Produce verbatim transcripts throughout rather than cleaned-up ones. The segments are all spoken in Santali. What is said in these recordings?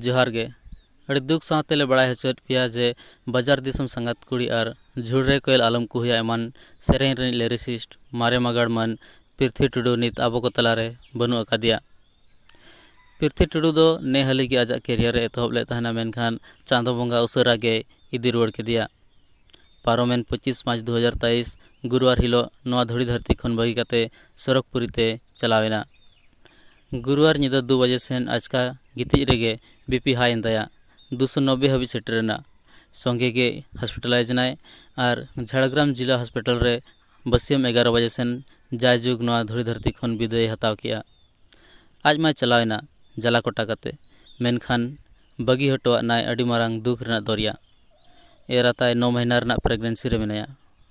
ᱡᱚᱦᱟᱨ ᱜᱮ᱾ ᱟᱹᱰᱤ ᱫᱩᱠ ᱥᱟᱶᱛᱮ ᱞᱮ ᱵᱟᱲᱟᱭ ᱦᱚᱪᱚᱭᱮᱫ ᱯᱮᱭᱟ ᱡᱮ ᱵᱟᱡᱟᱨ ᱫᱤᱥᱚᱢ ᱥᱟᱸᱜᱟᱛ ᱠᱩᱲᱤ ᱟᱨ ᱡᱷᱩᱲ ᱨᱮ ᱠᱚᱭᱮᱞ ᱟᱞᱚᱢ ᱠᱩᱦᱩᱭᱟ ᱮᱢᱟᱱ ᱥᱮᱨᱮᱧ ᱨᱤᱱᱤᱡ lyricist ᱢᱟᱨᱮ ᱢᱟᱜᱟᱲ ᱢᱟᱹᱱ ᱯᱤᱨᱛᱷᱤ ᱴᱩᱰᱩ ᱱᱤᱛ ᱟᱵᱚ ᱠᱚ ᱛᱟᱞᱟᱨᱮ ᱵᱟᱹᱱᱩᱜ ᱟᱠᱟᱫᱮᱭᱟ᱾ ᱯᱤᱨᱛᱷᱤ ᱴᱩᱰᱩ ᱫᱚ ᱱᱮ ᱦᱟᱹᱞᱤ ᱜᱮ ᱟᱡᱟᱜ career ᱮ ᱮᱛᱚᱦᱚᱵ ᱞᱮᱫ ᱛᱟᱦᱮᱱᱟ, ᱢᱮᱱᱠᱷᱟᱱ ᱪᱟᱸᱫᱚ ᱵᱚᱸᱜᱟ ᱩᱥᱟᱹᱨᱟ ᱜᱮᱭ ᱤᱫᱤ ᱨᱩᱣᱟᱹᱲ ᱠᱮᱫᱮᱭᱟ᱾ ᱯᱟᱨᱚᱢᱮᱱ ᱯᱚᱸᱪᱤᱥ ᱢᱟᱨᱪ ᱫᱩ ᱦᱟᱡᱟᱨ ᱛᱮᱭᱤᱥ ᱜᱩᱨᱩᱣᱟᱨ ᱦᱤᱞᱳᱜ ᱱᱚᱣᱟ ᱫᱷᱩᱲᱤ ᱫᱷᱟᱹᱨᱛᱤ ᱠᱷᱚᱱ ᱵᱟᱹᱜᱤ ᱠᱟᱛᱮ ᱥᱚᱨᱚᱜᱽᱯᱩᱨᱤ ᱛᱮ ᱪᱟᱞᱟᱣ ᱮᱱᱟ᱾ ᱜᱩᱨᱩᱣᱟᱨ ᱧᱤᱫᱟᱹ ᱫᱩ ᱵᱟᱡᱮ ᱥᱮᱱ ᱟᱪᱠᱟ ᱜᱤᱛᱤᱡ ᱨᱮᱜᱮ BP high ᱮᱱ ᱛᱟᱭᱟ᱾ ᱫᱩᱥᱚ ᱱᱚᱵᱵᱳᱭ ᱦᱟᱹᱵᱤᱡ ᱥᱮᱴᱮᱨ ᱮᱱᱟ᱾ ᱥᱚᱸᱜᱮ ᱜᱮ hospitalize ᱮᱱᱟᱭ ᱟᱨ ᱡᱷᱟᱲᱜᱨᱟᱢ ᱡᱤᱞᱟ ᱦᱚᱥᱯᱤᱴᱟᱞ ᱨᱮ ᱵᱟᱹᱥᱭᱟᱹᱢ ᱮᱜᱟᱨᱚ ᱵᱟᱡᱮ ᱥᱮᱱ ᱡᱟᱭᱡᱩᱜᱽ ᱱᱚᱣᱟ ᱫᱷᱩᱲᱤ ᱫᱷᱟᱹᱨᱛᱤ ᱠᱷᱚᱱ ᱵᱤᱫᱟᱹᱭ ᱦᱟᱛᱟᱣ ᱠᱮᱜᱼᱟ᱾ ᱟᱡ ᱢᱟᱭ ᱪᱟᱞᱟᱣ ᱮᱱᱟ ᱡᱟᱞᱟ ᱠᱚᱴᱟ ᱠᱟᱛᱮ, ᱢᱮᱱᱠᱷᱟᱱ ᱵᱟᱹᱜᱤ ᱦᱚᱴᱚᱣᱟᱫ ᱱᱟᱭ ᱟᱹᱰᱤ ᱢᱟᱨᱟᱝ ᱫᱩᱠ ᱨᱮᱱᱟᱜ ᱫᱚᱨᱭᱟ᱾ ᱮᱨᱟ ᱛᱟᱭ ᱱᱚ ᱢᱟᱹᱦᱱᱟᱹ ᱨᱮᱱᱟᱜ pregnancy ᱨᱮ ᱢᱮᱱᱟᱭᱟ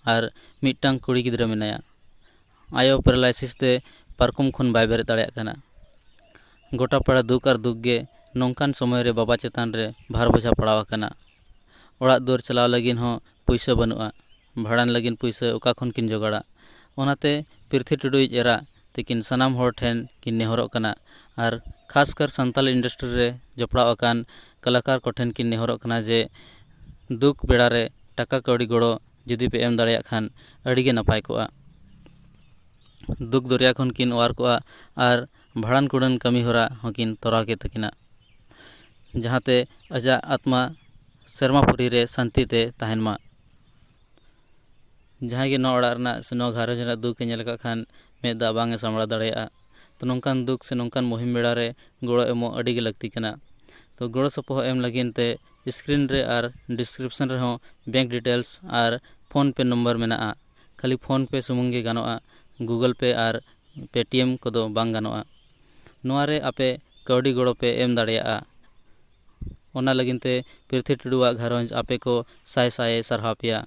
ᱟᱨ ᱢᱤᱫᱴᱟᱝ ᱠᱩᱲᱤ ᱜᱤᱫᱽᱨᱟᱹ ᱢᱮᱱᱟᱭᱟ᱾ ᱟᱭᱳ paralysis ᱛᱮ ᱯᱟᱨᱠᱚᱢ ᱠᱷᱚᱱ ᱵᱟᱭ ᱵᱮᱨᱮᱫ ᱫᱟᱲᱮᱭᱟᱜ ᱠᱟᱱᱟ᱾ ᱜᱚᱴᱟ ᱯᱟᱲᱟ ᱫᱩᱠ ᱟᱨ ᱫᱩᱠ ᱜᱮ᱾ ᱱᱚᱝᱠᱟᱱ ᱥᱚᱢᱚᱭ ᱨᱮ ᱵᱟᱵᱟ ᱪᱮᱛᱟᱱ ᱨᱮ ᱵᱷᱟᱨ ᱵᱚᱡᱷᱟ ᱯᱟᱲᱟᱣ ᱟᱠᱟᱱᱟ᱾ ᱚᱲᱟᱜ ᱫᱩᱣᱟᱹᱨ ᱪᱟᱞᱟᱣ ᱞᱟᱹᱜᱤᱫ ᱦᱚᱸ ᱯᱩᱭᱥᱟᱹ ᱵᱟᱹᱱᱩᱜᱼᱟ᱾ ᱵᱷᱟᱸᱰᱟᱱ ᱞᱟᱹᱜᱤᱫ ᱯᱩᱭᱥᱟᱹ ᱚᱠᱟ ᱠᱷᱚᱱ ᱠᱤᱱ ᱡᱚᱜᱟᱲᱟ? ᱚᱱᱟᱛᱮ ᱯᱤᱨᱛᱷᱤ ᱴᱩᱰᱩᱭᱤᱡ ᱮᱨᱟ ᱛᱤᱠᱤᱱ ᱥᱟᱱᱟᱢ ᱦᱚᱲ ᱴᱷᱮᱱ ᱠᱤᱱ ᱱᱮᱦᱚᱨᱚᱜ ᱠᱟᱱᱟ ᱟᱨ ᱠᱷᱟᱥᱠᱟᱨ ᱥᱟᱱᱛᱟᱞᱤ industry ᱨᱮ ᱡᱚᱯᱲᱟᱣ ᱟᱠᱟᱱ ᱠᱟᱞᱟᱠᱟᱨ ᱠᱚᱴᱷᱮᱱ ᱠᱤᱱ ᱱᱮᱦᱚᱨᱚᱜ ᱠᱟᱱᱟ ᱡᱮ ᱫᱩᱠ ᱵᱮᱲᱟ ᱨᱮ ᱴᱟᱠᱟ ᱠᱟᱹᱣᱰᱤ ᱜᱚᱲᱚ ᱡᱩᱫᱤ ᱯᱮ ᱮᱢ ᱫᱟᱲᱮᱭᱟᱜ ᱠᱷᱟᱱ ᱟᱹᱰᱤ ᱜᱮ ᱱᱟᱯᱟᱭ ᱠᱚᱜᱼᱟ᱾ ᱫᱩᱠ ᱫᱚᱨᱭᱟ ᱠᱷᱚᱱ ᱠᱤᱱ ᱚᱣᱟᱨ ᱠᱚᱜᱼᱟ ᱟᱨ ᱵᱷᱟᱸᱰᱟᱱ ᱠᱩᱲᱟᱹᱱ ᱠᱟᱹᱢᱤ ᱦᱚᱨᱟ ᱦᱚᱸᱠᱤᱱ ᱛᱚᱨᱟᱣ ᱠᱮᱫ ᱛᱟᱹᱠᱤᱱᱟ, ᱡᱟᱦᱟᱸᱛᱮ ᱟᱡᱟᱜ ᱟᱛᱢᱟ ᱥᱮᱨᱢᱟ ᱯᱩᱨᱤ ᱨᱮ ᱥᱟᱱᱛᱤ ᱛᱮ ᱛᱟᱦᱮᱱ ᱢᱟ᱾ ᱡᱟᱦᱟᱸᱭ ᱜᱮ ᱱᱚᱣᱟ ᱚᱲᱟᱜ ᱨᱮᱱᱟᱜ ᱥᱮ ᱱᱚᱣᱟ ᱜᱷᱟᱨᱚᱸᱡᱽ ᱨᱮᱱᱟᱜ ᱫᱩᱠ ᱮ ᱧᱮᱞ ᱟᱠᱟᱫ ᱠᱷᱟᱱ ᱢᱮᱫ ᱫᱟᱜ ᱵᱟᱝ ᱮ ᱥᱟᱢᱵᱲᱟᱣ ᱫᱟᱲᱮᱭᱟᱜᱼᱟ᱾ ᱛᱚ ᱱᱚᱝᱠᱟᱱ ᱫᱩᱠ ᱥᱮ ᱱᱚᱝᱠᱟᱱ ᱢᱩᱦᱤᱢ ᱵᱮᱲᱟ ᱨᱮ ᱜᱚᱲᱚ ᱮᱢᱚᱜ ᱟᱹᱰᱤ ᱜᱮ ᱞᱟᱹᱠᱛᱤ ᱠᱟᱱᱟ᱾ ᱛᱚ ᱜᱚᱲᱚ ᱥᱚᱯᱚᱦᱚᱫ ᱮᱢ ᱞᱟᱹᱜᱤᱫ ᱛᱮ screen ᱨᱮ ᱟᱨ description ᱨᱮᱦᱚᱸ bank details ᱟᱨ PhonePe number ᱢᱮᱱᱟᱜᱼᱟ᱾ ᱠᱷᱟᱹᱞᱤ PhonePe ᱥᱩᱢᱩᱝ ᱜᱮ ᱜᱟᱱᱚᱜᱼᱟ, Google Pay ᱟᱨ Paytm ᱠᱚᱫᱚ ᱵᱟᱝ ᱜᱟᱱᱚᱜᱼᱟ᱾ ᱱᱚᱣᱟ ᱨᱮ ᱟᱯᱮ ᱠᱟᱹᱣᱰᱤ ᱜᱚᱲᱚ ᱯᱮ ᱮᱢ ᱫᱟᱲᱮᱭᱟᱜᱼᱟ᱾ ᱚᱱᱟ ᱞᱟᱹᱜᱤᱫ ᱛᱮ ᱯᱤᱨᱛᱷᱤ ᱴᱩᱰᱩᱣᱟᱜ ᱜᱷᱟᱨᱚᱸᱡᱽ ᱟᱯᱮ ᱠᱚ ᱥᱟᱭ ᱥᱟᱭ ᱮ ᱥᱟᱨᱦᱟᱣ ᱯᱮᱭᱟ᱾